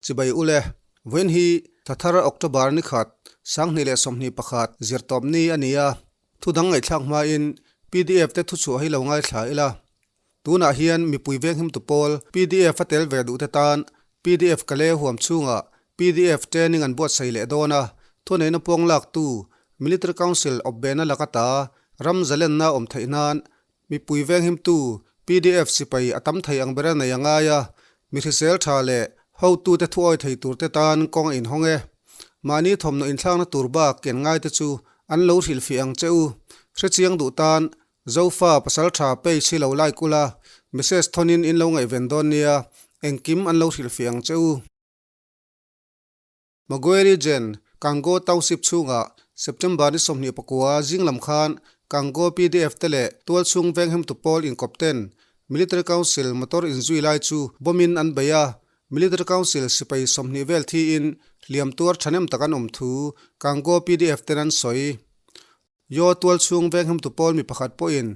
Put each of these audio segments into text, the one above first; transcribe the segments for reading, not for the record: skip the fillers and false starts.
Chibai ule, vawiin hi Thathar October ni khat, 2021 zirtawp ni a ni a, thu dang ngaihthlak hmain pdf te thuchhuah hi lo ngaithla ila. Tunah hian mipui venghimtu pawl pdf a tel ve duhte tan pdf ka le huam chhungah pdf training an buatsaih leh dawn a, thuneihna pawng laktu Military Council awpbehna laka ta ram zalenna awm theih nan Mipui venghimtu pdf sipai a tam thei ang bera nei a ngai a, mi hrisel tha leh hotute thu awi thei turte tan kawng a inhawng e. Mahni thawmhnaw inthlakna tur bak ken ngaite chu an lo hrilhfiah ang che u. Hrechiang duh tan Zofa pasal tha page hi lo like ula, message thawnin in lo ngaihven dawn nia, engkim an lo hrilhfiah ang che u. Maguire Gen. Kango Township chhungah September ni 24 zing lam khan Kango pdf te leh tualchhung venghemtu pawl inkawp ten Military Council motor inzui lai chu bomb in an bei a, Military Council sipai 20 vel thiin hliam tuar thahnem tak an awm thu Kango pdf ten an sawi. Yaw tualchhung venghemtu pawl mi pakhat pawhin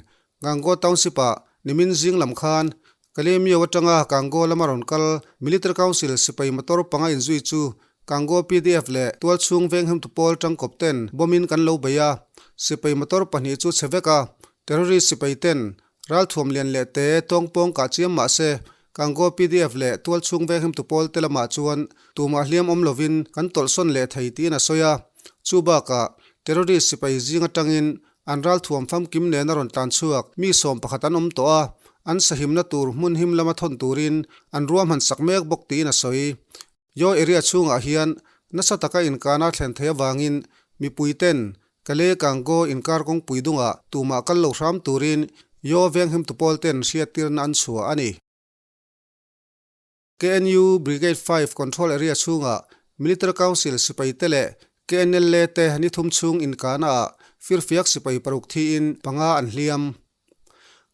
Gango Township-ah nimin zing lam khan Kalemyo atanga Gango lama rawn kal Military Council sipai motor panga inzui chu Gango pdf leh tualchhung venghemtu pawl tangkawp ten bomb in kan lo bei a, sipai motor pahnih chu chhe vek a, terrorist sipai ten ralthuam lian leh te tawngpawng kah chiam mah se Gango pdf leh tualchhung venghemtu pawl te lamah chuan tumah hliam awm lovin kan tawlhsawn leh thei tiin a sawi a, chu bakah terrorist sipai zing atangin An ralthuam famkim nena rawn tlan chhuak mi 11 an awm tawh a, an sahimna tur hmun him lama thawn turin an ruahman sak mek bawk tiin a sawi. Yaw area chhungah hian nasa taka inkana thlen theih avangin mipui ten Kale Kango inkar kawngpui dungah tumah kal lo hram turin Yaw venghimtu pawl ten hriattirna an chhuah a ni. KNU Brigade 5 Control Area chhungah Military Council sipaite leh KNLA te ni thum chhung inkahnaah firfiak sipai paruk thiin panga an hliam.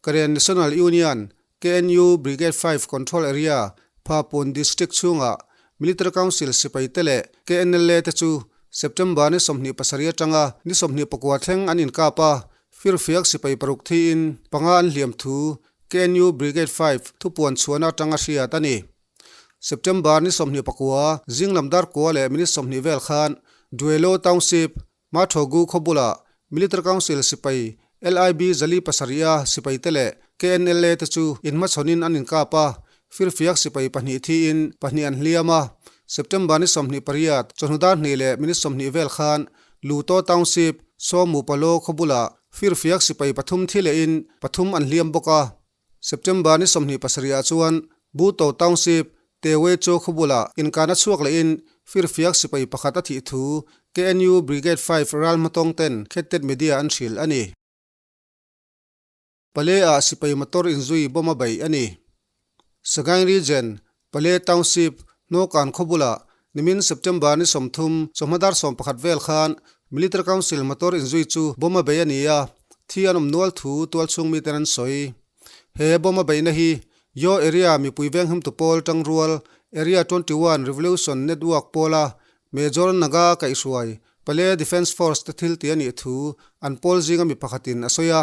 Karen National Union, KNU Brigade 5 Control Area, Phapun District chhungah Military Council sipaite leh KNLA te chu September ni 27 atanga ni 29 thleng an inkap a, firfiak sipai paruk thiin panga an hliam thu KNU Brigade 5 thupuan chhuahna atanga hriat a ni. September ni 29, zinglam dar kua leh minute 20 vel khan Duelo Township, Mathogu khaw bulah Military Council sipai LIB zali pasarih a sipaite leh KNLA te chu inhmachhawnin an inkap a, firfiak sipai pahnih thiin pahnih an hliam a. September ni 28, chawhnu dar hnih leh minute 20 vel khan Luto Township, Sawmu Palo khaw bulah firfiak sipai pathum thi lehin pathum an hliam bawk a. September ni 27 ah chuan Buto Township, Tewecho khaw bulah inkahna chhuak lehin firfiak sipai pakhat a thih thu KNU Brigade 5 ral hmatawng ten Khettet Media an hrilh a ni. Pale ah sipai motor inzui bomb a beih a ni. Sagaing Region, Pale Township, Hnawkan khaw bulah nimin September ni 30 chawhma dar 11 vel khan Military Council motor inzui chu bomb a beih a ni a, thi an awm nual thu tualchhung miten an sawi. He bomb a beihna hi Yaw Area mipui venghimtu pawl tangrual Area 21 Revolution Network pawla Major Naga kaihhruai Pale Defence Force te thil ti a nih thu an pawl zinga mi pakhatin a sawi a.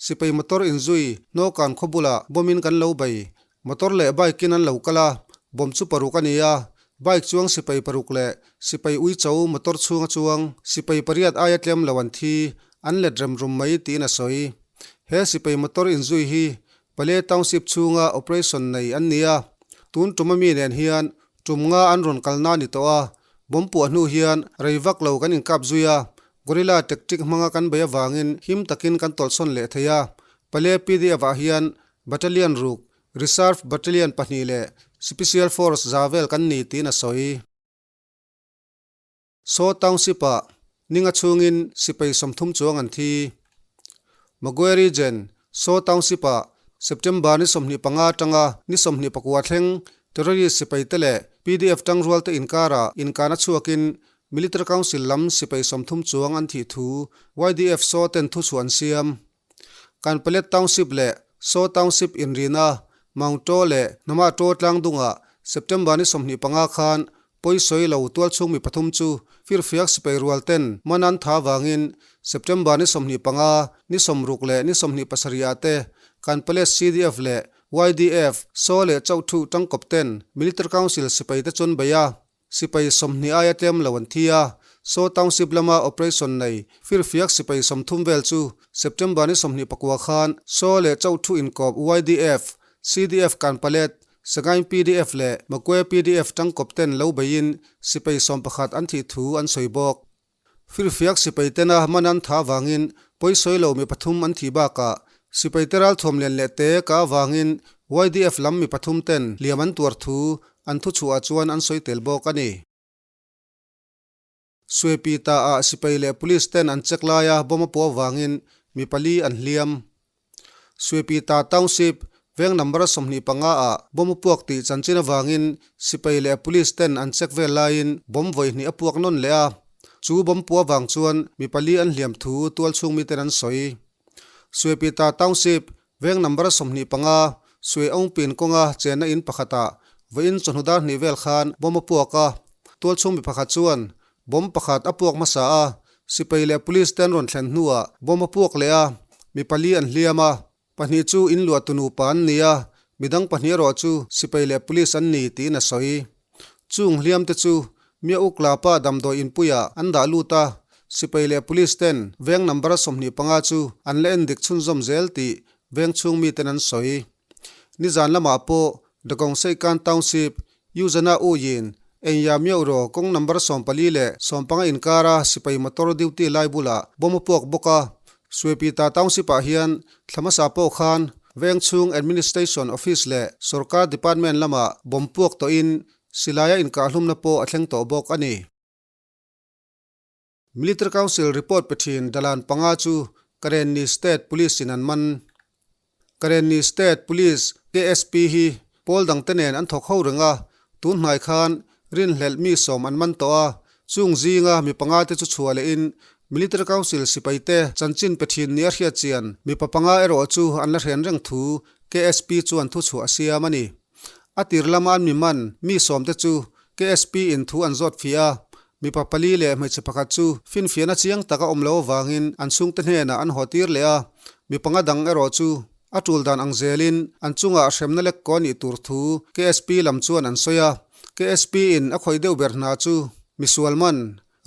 Sipai motor inzui Hnawkan khaw bulah bomb in kan lo bei. Motor leh bike in an lo kal a, bomb chu paruk a ni a. Bike chuang sipai paruk leh sipai uicho motor chhunga chuang sipai pariat aia tlem lo an thi, an let rem rum mai tiin a sawi. He sipai motor inzui hi Pale Township chhunga operation nei an ni a, tun tum ami nen hian tum nga an rawn kalna a ni tawh a, bomb puah hnu hian rei vak lo kan inkap zui a, guerrilla tactic hmanga kan bei avangin him takin kan tawlhsawn leh thei a, Pale PDF ah hian Battalion ruk, Reserve Battalion pahnih leh Special Force za vel kan ni tiin a sawi. Saw Township-ah ninga chhungin sipai 30 chuang an thi. Magwe Region, Saw Township-ah September ni 25 atanga ni 29 thleng terrorist sipaite leh PDF tangrualte inkarah inkahna chhuakin Military Council lam sipai 30 chuang an thih thu YDF Saw ten thuchhuah an siam. Kanpalet Township leh Saw Township inrina Maung Taw leh Hnama Taw tlangdungah September ni 25 khan pawisawi lo tualchhung mi pathum chu firfiak sipai rual ten man an tha avangin September ni 25, ni 60 leh ni 27 ah te Kanpalet CDF leh. YDF, Saw leh Chauhthu tangkawp ten Military Council sipai te chuan bei a, sipai 20 aia tlem lo an thi a. Saw Township lama operation nei firfiak sipai 30 vel chu September ni 29 khan Saw leh Chauhthu inkawp YDF, CDF Kanpalet, Sagaing pdf leh Magwe pdf tangkawp ten lo beiin sipai 11 an thih thu an sawi bawk. Firfiak sipai tena man an tha avangin pawisawi lo mi pathum an thih bakah sipai te ralthuam lian leh te ka avangin YDF lam mi pathum ten hliam an tuar thu an thuchhuah chuan an sawi tel bawk a ni. Suepi ta ah sipai leh police ten an check laia bomb a puah avangin mi pali an hliam. Suepita Township, veng number 25 ah bomb a puak tih chanchin avangin sipai leh police ten an check vel laiin bomb vawi hnih a puak nawn leh a. Chu bomb puah avang chuan mi pali an hliam thu tualchhung miten an sawi. Suepita Township, veng number 25, Sue Aungpin kawnga chenna in pakhatah vawiin chawhnu dar hnih vel khan bomb a puak a. Tualchhung mi pakhat chuan Bomb pakhat a puak hmasa a, sipai leh police te an rawn thlen hnuah bomb a puak leh a, mi pali an hliam a, pahnih chu in luah tu nupa an ni a, midang pahnih erawh chu sipai leh police an ni tiin a sawi. Chung hliam te chu Mia Uk Lapa damdawi inpuiah an dah lut a, sipai leh police ten veng number 25 chu an la en dik chhunzawm zel tih veng chhung miten an sawi. Nizan lamah pawh Dagongseihkan Township Yuzana U Yin, Engya Mioh Ro kawng number 14 leh 15 inkara sipai motor duty lai bulah bomb a puak bawk a. Suepita Township-ah hian thla hmasa pawh khan veng chhung administration office leh sorkar department lamah bomb puak tawhin silaia inkahhlumna pawh a thleng tawh bawk a ni. Military Council report pe thin dalan panga chu Karenni State Police in an man. Karenni State Police, KSP, hi pawl dangte nen an thawk ho reng a, tun hnai khan rinhlelh mi sawm an man tawh a, chung zinga mi panga te chu chhuah lehin Military Council sipai te chanchin pe thin nia hriat chian mipa panga erawh chu an la hren reng thu KSP chuan thuchhuah a siam a ni. A tir lama an mi man mi sawm te chu KSP in thu an zawt fiah a, mipa pali leh hmeichhe pakhat chu finfiahna chiang tak a awm lo avangin an chhungte hnenah an haw tir leh a, mi panga dang erawh chu a tul dan ang zelin an chungah hremna lek kaw nih tur thu KSP lam chuan an sawi a. KSP in a khawih deuh ber hna chu misual man,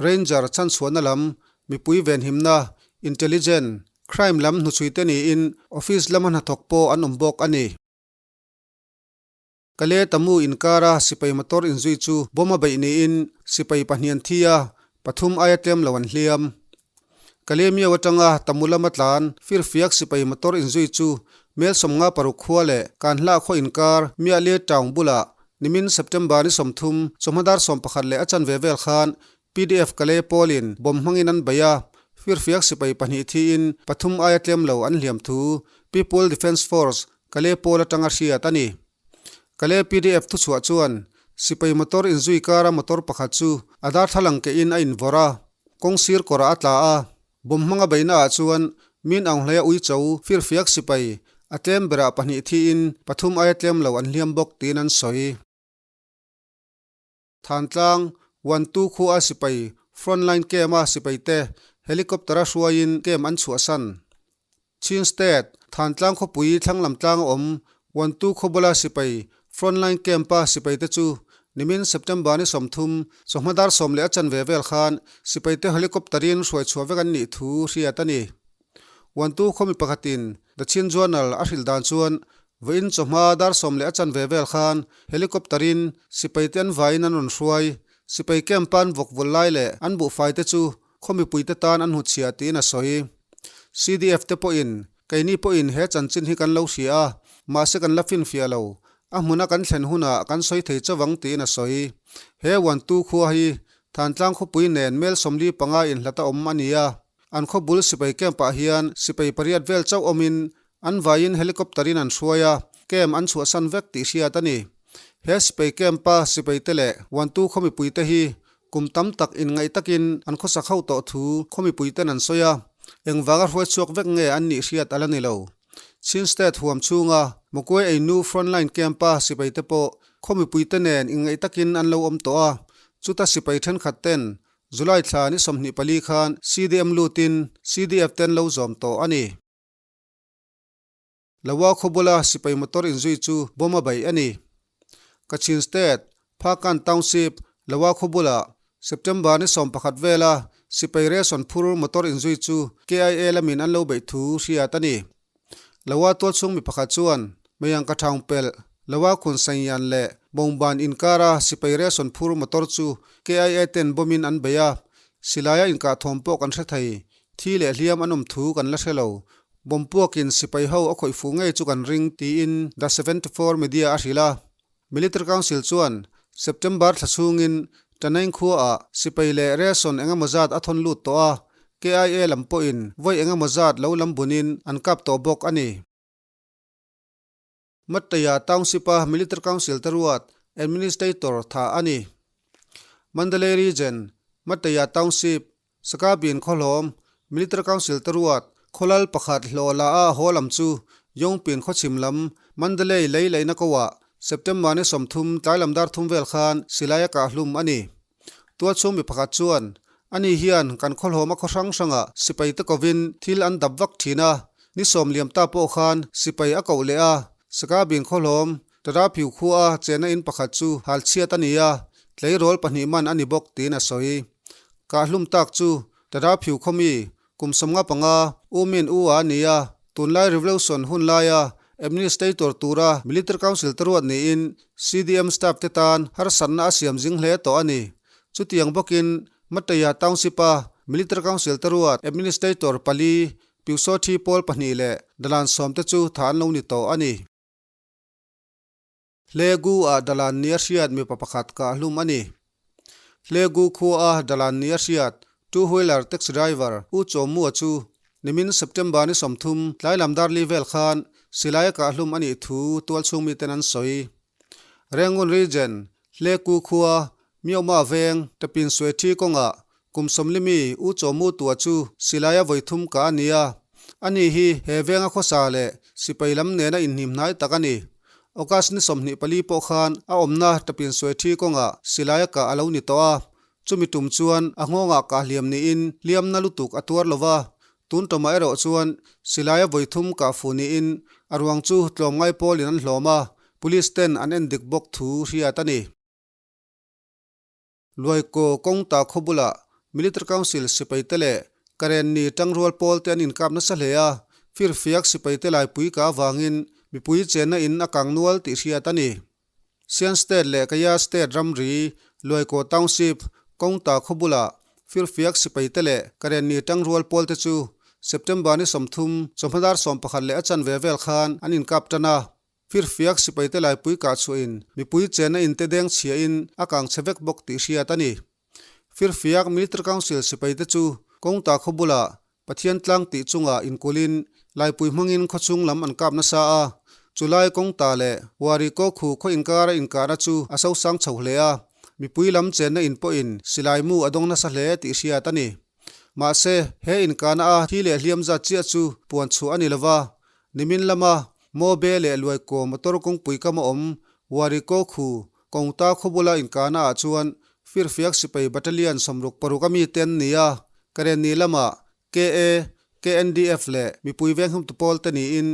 Ranger chhanchhuahna lam, mipui venhimna, intelligent, crime lam hnuchhuite niin office lama hnathawk pawh an awm bawk a ni. Kale Tamu inkara sipai motor inzui chu bomb a beih niin sipai pahnih an thi a, pathum aia tlem lo an hliam. Kale Miau atanga Tamu lama tlan firfiak sipai motor inzui chu mel 56 khua leh Kanhlah khaw inkar Miahlie town bulah nimin September ni 30 chawhma dar 11 leh a chanve vel khan PDF Kale pawlin bomb hmangin an bei a, firfiak sipai pahnih thiin pathum aia tlem lo an hliam thu People Defence Force Kale pawl atanga hriat a ni. Kale pdf thuchhuah chuan sipai motor inzui kara motor pakhat chu a darthlalang kehin a invawrh a, kawng sir kawrah a tla a. Bomb hmanga beihna ah chuan Min Aung Hlaia uicho firfiak sipai a tlem berah pahnih thiin pathum aia tlem lo an hliam bawk tiin an sawi. Thantlang, Wantu khua sipai frontline camp a sipai te helicopter a hruaiin camp an chhuahsan. Chin State, Thantlang khawpui thlanglam tlang a awm Wantu khawbula sipai frontline camp a sipai te chu nimin September ni 30 chawhma dar 10 leh a chanve vel khan sipai te helicopter in hruai chhuah vek an nih thu hriat a ni. Wantu khawmi pakhatin The Chin Journal a hrilh dan chuan Vawiin chawhma dar 10 leh a chanve vel khan helicopter in sipai te an vaiin an rawn hruai. Sipai camp a an vawk vul lai leh an buhfai te chu khaw mipui te tan an hnuchhiah tiin a sawi. CDF te pawhin keini pawhin he chanchin hi kan lo hria a, mahse kan la finfiah lo. A hmuna kan thlen hunah kan sawi thei chauh ang tiin a sawi. He Wantu khua hi Thantlang khawpui nen mel 45 inhlat a awm a ni a. An khaw bul sipai camp ah hian sipai pariat vel chauh awmin an vaiin helicopter in an hruai a, camp an chhuahsan vek tih hriat a ni. He sipai camp a sipai te leh Wantu khaw mipui te hi kum tam tak inngaih takin an khawsak ho tawh thu khaw mipui ten an sawi a, engvanga hruai chhuak vek nge an nih hriat a la ni lo. Chin State huam chhunga Mawkuai Einu Frontline Camp a sipai te pawh khaw mipui te nen inngaih takin an lo awm tawh a, chuta sipai thenkhat ten July thla ni 24 khan CDM lutin CDF ten lo zawm tawh a ni. Lawa khaw bula sipai motor inzui chu bomb a beih a ni. Kachin State, Phakan Township, Lawa khaw bulah September ni 11 vela sipai ration phur motor inzui chu KIA lamin an lo beih thu hriat a ni. Lawa tualchhung mi pakhat chuan Meiang ka thang pelh, Lawa khun Sangyan leh Bawngban inkara sipai ration phur motor chu KIA ten bomb in an bei a, silaia inkah thawm pawh kan hre thei, thi leh hliam an awm thu kan la hre lo. Bomb puakin sipai ho a khawih fuh ngei chu kan ring, tiin The 74 Media a hrilh a. Military Council chuan September thla chhungin Tanaing khuaah sipai leh ration engemaw zat a thawn lut tawh a, KIA lam pawhin vawi engemaw zat lo lam bunin an kap tawh bawk a ni. Mattaya Township-a Military Council te ruat Administrator tha a ni. Mandalay Region, Mattaya Township, Sakabin khawhlawm, Military Council te ruat khawlal pakhat hlawh la a haw lam chu Yongpin khawchhim lam Mandalay lei laihna koah September ni 30 tlai lam dar thum vel khan silai a kah hlum a ni. Tualchhung mi pakhat chuan, Ani hian kan khawhlawm a khaw hrang hrangah sipai te kovin thil an dap vak thin a, ni sawm liam ta pawh khan sipai a koh leh a, Sakabin khawhlawm Tara phiu khua a chenna in pakhat chu hal chhiat a ni a, tleirawl pahnih man a ni bawk tiin a sawi. Kah hlum tak chu Tara phiu khawmi kum 55 U Min U a ni a, tunlai Revolution hun laia Administrator tura Military Council te ruat niin CDM staff te tan harsatna a siam zing hle tawh a ni. Chutiang bawkin Mataya Township-a Military Council te ruat Administrator pali Piusothi pawl pahnih leh Dalan sawm te chu tha an lo ni tawh a ni. Hlegu ah Dalan nia hriat mipa pakhat kah hlum a ni. Hlegu khua a Dalan nia hriat two wheeler taxi driver U Chawmua chu nimin September ni 30 tlai lam dar li vel khan silai a kah hlum a nih thu tualchhung miten an sawi. Rangoon Region, Hleku khua, Myaoma veng, Tapin Suethi kawngah kum 40 mi U Chawmu tua chu silai a vawi thum kah a ni a. Ani hi he venga khawsa leh sipai lam nena inhnim hnai tak a ni. August ni 24 pawh khan a awmna Tapin Suethi kawngah silai a kah a lo ni tawh a. Chumi tum chuan a nghawngah kah hliam niin hliamna lutuk a tuar lo va. Tun tawmah erawh chuan silai a vawi thum kah fuh niin a ruang chu tlawmngai pawlin an hlawm a, police ten an en dik bawk thu hriat a ni. Luaikaw kawng ta khaw bulah Military Council sipai te leh Karenni tangrual pawl te an inkap nasa hle a, firfiak sipai te laipui ka avangin mipui chenna in a kang nual tih hriat a ni. Sian State leh Kaya State ramri Luaikaw Township kawng ta khaw bulah firfiak sipai te leh Karenni tangrual pawl te chu September ni 30 chawhma dar 11 leh a chanve vel khan an inkap tan a. Firfiak sipai te laipui kah chhuahin mipui chenna in te deng chhiahin a kang chhe vek bawk tih hriat a ni. Firfiak Military Council sipai te chu kawng ta khaw bulah Pathian tlang tih chungah inkulhin laipui hmangin khawchhung lam an kap nasa a, chulai kawng ta leh Wari kaw khu khaw inkara inkahna chu a sosang chho hle a, mipui lam chenna in pawhin silai mu a dawng nasa hle tih hriat a ni. Mahse, he inkahna a thi leh hliam zat chiah chu puan chhuah a ni lova, nimin lama Mobe leh Luaikaw motor kawngpui kam a awm Wari kaw khu kawngta khaw bula inkahna ah chuan firfiak sipai battalion 66 a mite an ni a, Karenni lamah KA, KNDF leh mipui venghumtu pawl te niin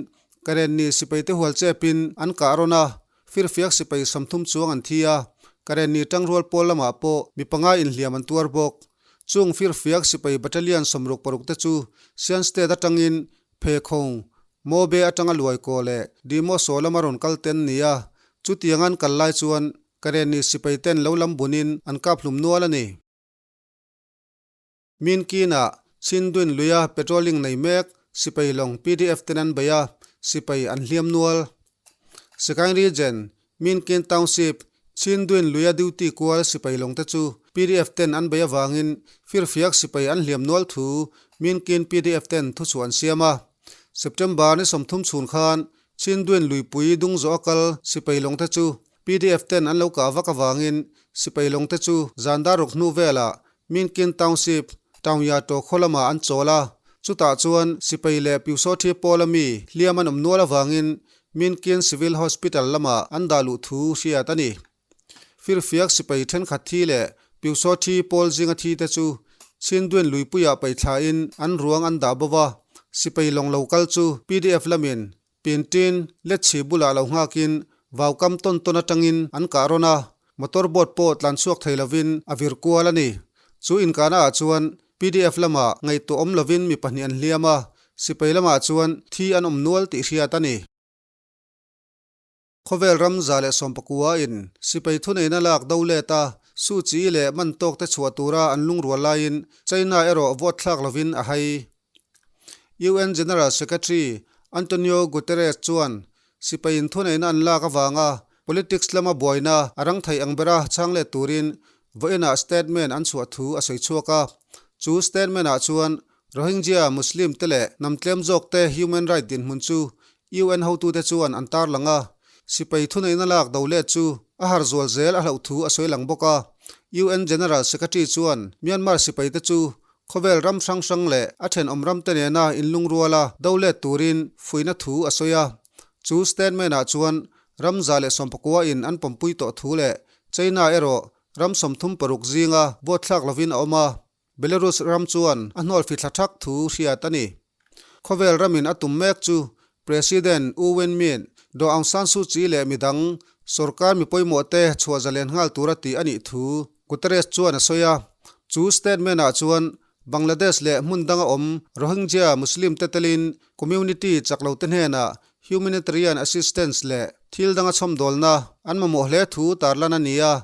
Karenni sipai te hual chepin an kah rawn a, firfiak sipai 30 chuang an thi a, Karenni tangrual pawl lamah pawh mi panga inhliam an tuar bawk. Chung firfiak sipai battalion 66 te chu Sian State atangin Phekhawng, Mobe atanga Luaikaw leh Dimosaw lama rawn kal ten ni a, chutiang an kal lai chuan Karenni sipai ten lo lam bunin an kap hlum nual a ni. Minkinah Chindwin luia patrolling nei mek sipai lawng PDF ten an bei a, sipai an hliam nual. Sagaing Region, Minkin Township, Chindwin luia duty kual sipai lawng te chu PDF ten an bei avangin firfiak sipai an hliam nual thu Minkin PDF ten thu chu an siam a. September ni 30 chhun khan Chindwin luipui dung zawh a kal sipai lawng te chu PDF ten an lo kah vak avangin sipai lawng te chu zan dar ruk hnu velah Minkin Township, Taungya to khaw lamah an chawl a, chutah chuan sipai leh Piusothi pawl ami hliam an awm nual avangin Minkin Civil Hospital lamah an dah luh thu hriat a ni. Firfiak sipai thenkhat thi leh Piusothi pawl zinga thi te chu Chindwin luipuiah paithlain an ruang an dah bawk a, sipai lawng lo kal chu PDF lamin. Pintin, Letchhi bulah lo nghakin vaukam tawn tawn atangin an kah rawn a, motor boat pawh tlan chhuak thei lovin a vir kual a ni. Chu inkahna ah chuan pdf lamah ngaihtuah awm lovin mi pahnih an hliam a, sipai lamah chuan thi an awm nual tih hriat a ni. Khawvel ram 119 in sipai thuneihna lak do let a, Suu Kyi leh man tawk te chhuah tura an lungrual laiin China erawh vote thlak lovin a hai. UN General Secretary Antonio Guterres chuan sipai in thuneihna an lak avanga politics lama buaina a rang theih ang bera chhang let turin vawiinah statement an chhuah thu a sawi chhuak a. Chu statement ah chuan Rohingya Muslim te leh hnam tlem zawk te human right dinhmun chu UN hotute chuan an tarlang a, sipai thuneihna lak do let chu a har zual zel a hlauh thu a sawi lang bawk a. UN General Secretary chuan Myanmar sipaite chu khawvel ram hrang hrang leh a thenawm ramte nena inlungruala do let turin fuihna thu a sawi a. Chu statement ah chuan ram 119 in an pawmpui tawh thu leh China erawh ram 36 zinga vote thlak lovin a awm a. Belarus ram chuan a hnual fithla thak thu hriat a ni. Khawvel ramin a tum mek chu President U Win Myint, Daw Aung San Suu Kyi leh midang sorkar mi pawimawhte chhuah zalen nghal tura tih a nih thu Guterres chuan a sawi a. Chu statement ah chuan Bangladesh leh hmun danga awm Rohingya Muslim te telin community chak lo te hnenah humanitarian assistance leh thil danga chhawmdawlna an mamawh hle thu tarlan a ni a.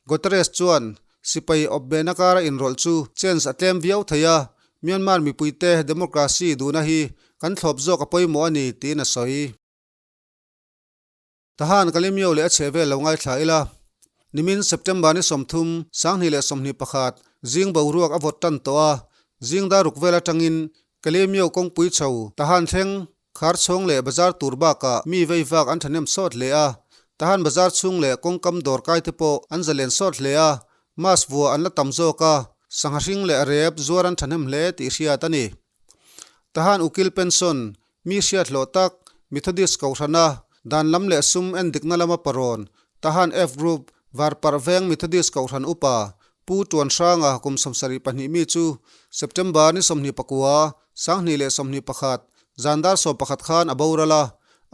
Guterres chuan sipai awpbehna kara inrawlh chu chance a tlem viau thei a, Myanmar mipuite democracy duhna hi kan thlawp zawk a pawimawh a ni tiin a sawi. Tahan Kalemyo leh a chhehvel lo ngaithla ila, nimin September ni 30, 2021, zing boruak a vawt tan tawh a, zing dar ruk vel atangin Kalemyo kawngpui chho Tahan thleng Khar chhawng leh bazar tur bakah mi vei vak an thahnem sawt hle a, Tahan bazar chhung leh kawngkam dawr kai te pawh an zalen sawt hle a, mask vua an la tam zawk a, sangha hring leh rep zuar an thahnem hle tih hriat a ni. Tahan Ukil Pension, mi hriat hlawh tak, Methodist Kohhrana, dan lam leh sum en dikna lama parawn, Tahan F Group, Varparh Veng Methodist Kohhran Upa, Pu Tuan Hranga kum 72 mi chu September ni 29, 2021, zan dar 11 khan a boral a,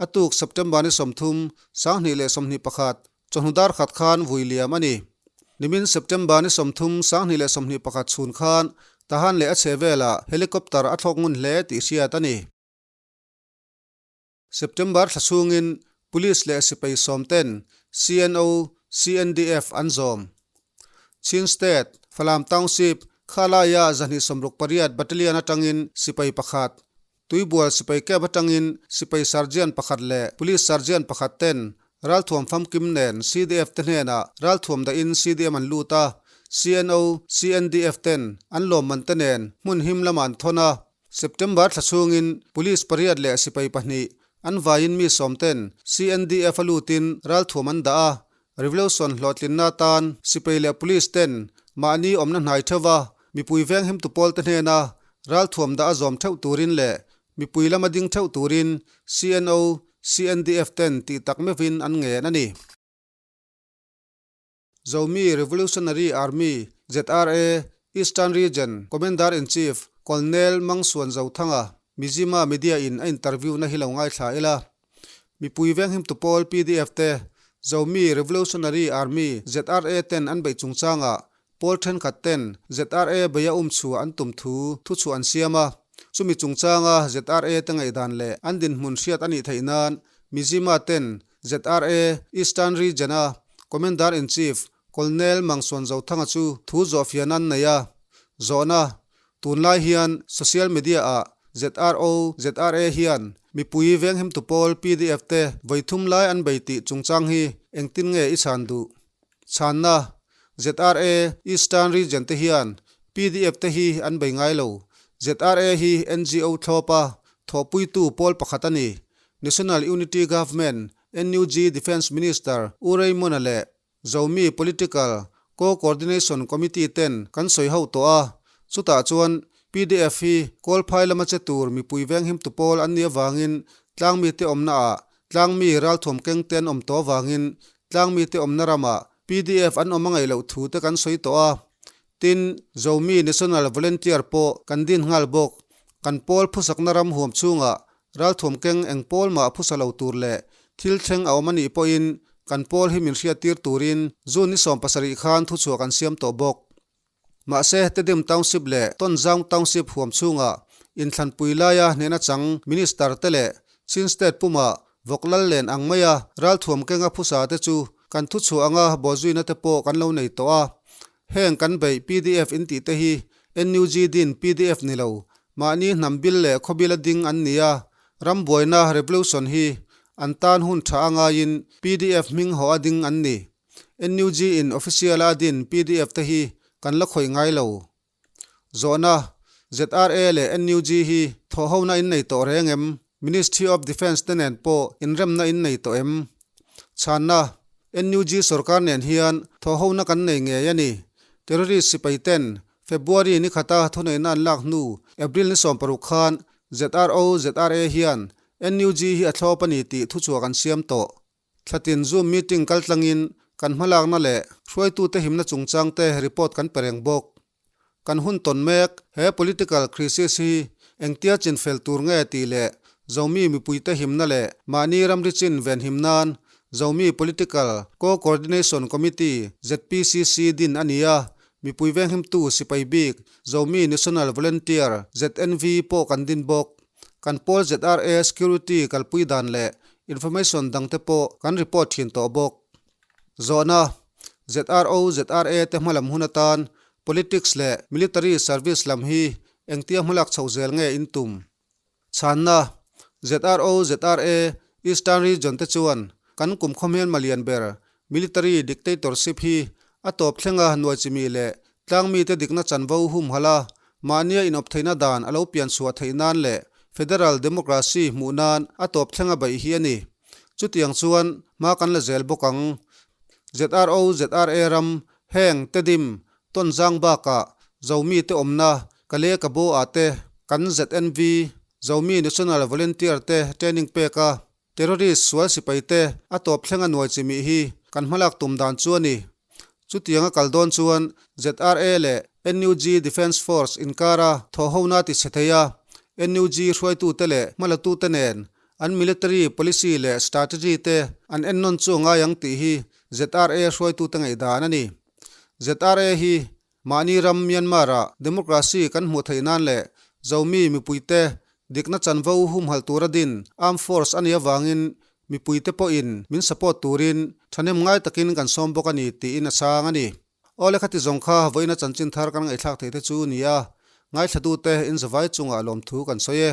a tuk September ni 30, 2021, chawhnu dar khat khan vui liam a ni. Nimin September ni 30, 2021 chhun khan Tahan leh a chhe velah helicopter a thlawk ngun hle tih hriat a ni. September thla chhungin Police leh sipai sawm ten CNO, CNDF an zawm. Chin State, Falam Township, Khalai-a 268 Battalion atangin sipai pakhat, Tuibual sipai camp atangin sipai sergeant pakhat leh Police sergeant pakhat ten ralthuam famkim nen CDF te hnenah ralthuam dahin CDM an lut a, CNO, CNDF ten an lawmman te nen hmun him lamah an thawn a. September thla chhungin Police pariat leh sipai pahnih an vaiin mi sawm ten CNDF a lutin ralthuam an dah a, Revolution hlawhtlinna atan sipai leh Police ten mahni awmna hnai theuha mipui venghimtu pawl te hnena ralthuam dah a zawm theuh turin leh mipui lama ding theuh turin CNO, CNDF ten tih tak meuhin an ngen a ni. Zomi Revolutionary Army, ZRA, Eastern Region Commander-in-Chief Colonel Mangsuan Zothanga, Mizzima Media in a interview na hi lo ngaithla ila. Mipui venghimtu pawl pdf te Zomi Revolutionary Army, ZRA, ten an beih chungchangah pawl thenkhat ten ZRA beia um chhuah an tum thu thuchhuah an siam a. Chumi chungchanga ZRA te ngaihdan leh an dinhmun hriat a nih theih nan Mizzima ten ZRA, Eastern Region-a Commander-in-Chief Colonel Mangsuan Zothanga chu thu zawhfiahna an nei a. Zawhna, Tunlai hian social media-ah ZRO, ZRA hian mipui venghimtu pawl pdf te vawi thum lai an bei tih chungchang hi engtin nge i chhan duh? Chhanna, ZRA, Eastern Region te hian pdf te hi an bei ngai lo. ZRA hi NGO thlawpa thawhpuitu pawl pakhat a ni. National Unity Government, NUG, Defence Minister U Raymond-a leh Zomi Political Co-Coordination Committee ten kan sawi ho tawh a, chutah chuan pdf hi Kawlphai lama che tur mipui venghimtu pawl an nih avangin tlangmite awmnaah tlangmi ralthuam kengte an awm tawh avangin tlangmite awmna ramah pdf an awm a ngaih loh thu te kan sawi tawh a. Tin, Zomi National Volunteer pawh kan din nghal bawk. Kan pawl phusakna ram huam chhungah. Ralthuam keng eng pawl mah phusa lo tur leh thil thleng a awm a nih pawhin kan pawl hi min hriattir turin June ni 17 khan thuchhuah kan siam tawh bawk. Mahse, Tedim Township leh Tonzaung Township huam chhungah inthlanpui laia hnehna chang Minister te leh Chin State puma vawk lal len ang maia ralthuam kenga phusa te chu kan thuchhuah anga bawhzuina te pawh kan lo nei tawh a. Heng kan beih pdf in tih te hi NUG din pdf ni lo, mahni hnam bil leh khawbila ding an ni a, ram buaina revolution hi an tan hun tha a ngaiin pdf hming haw a ding an ni. NUG in official a din pdf te hi kan la khawih ngai lo. Zawhna, ZRA leh NUG hi thawhhona in nei tawh reng em? Ministry of Defence te nen pawh inremna in nei tawh em? Chhanna, NUG sorkar nen hian thawhhona kan nei ngei a ni. Terrorist sipai ten February ni khata thuneihna an lak hnu April ni 60 khan ZRO, ZRA hian NUG hi a thlawp a ni tih thuchhuah kan siam tawh. Thlatin Zoom meeting kaltlangin kan hmalakna leh hruaitute himna chungchangte report kan pe reng bawk. Kan hun tawn mek he political crisis hi engtia chinfel tur nge tih leh Zomi mipuite himna leh mahni ramri chin venhim nan Zomi Political Co-Coordination Committee, ZPCC, din a ni a, mipui venghimtu sipai bik Zomi National Volunteer, ZNV, pawh kan din bawk. Kan pawl ZRA Security kalpui dan leh information dangte pawh kan report thin tawh bawk. Zawhna, ZRO, ZRA te hmalam hun atan politics leh military service lam hi engtia hmalak chhoh zel nge in tum? Chhanna, ZRO, ZRA, Eastern Region te chuan kan kum khawhmel malian ber military dictatorship hi a tawp thlenga hnuai chimi leh tlangmite dikna chanvo humhalh a, mahnia inawp theihna dan a lo pian chhuah theih nan leh federal democracy hmuh nan a tawp thlenga beih hi a ni. Chutiang chuan hma kan la zel bawk ang. ZRO, ZRA ram, heng, Tedim, Tonzang bakah Zomi te awmna Kale Kabo ah te kan ZNV, Zomi National Volunteer te training pek a, Terrorist sual sipai te a tawp thleng a nuai chimih hi kan hmalak tum dan chu a ni. Chutiang a kal dawn chuan ZRA leh NUG Defence Force inkara thawhhona ti chhe thei a, NUG hruaitute leh hmalatute nen an military policy leh strategy te an ennawn chu a ngai ang tih hi ZRA hruaitute ngaihdan a ni. ZRA hi Mahni ram Myanmar-ah democracy kan hmuh theih nan leh Zomi mipuite dikna chanvo humhalh tura din armed force a nih avangin mipuite pawhin min support turin thahnem ngai takin kan sawm bawk a ni tiin a chhang a ni. Awle khati zawng kha vawiina chanchin thar kan ngaihthlak theih te chu ni a, ngaithlatute inzavai chungah lawmthu kan sawi e.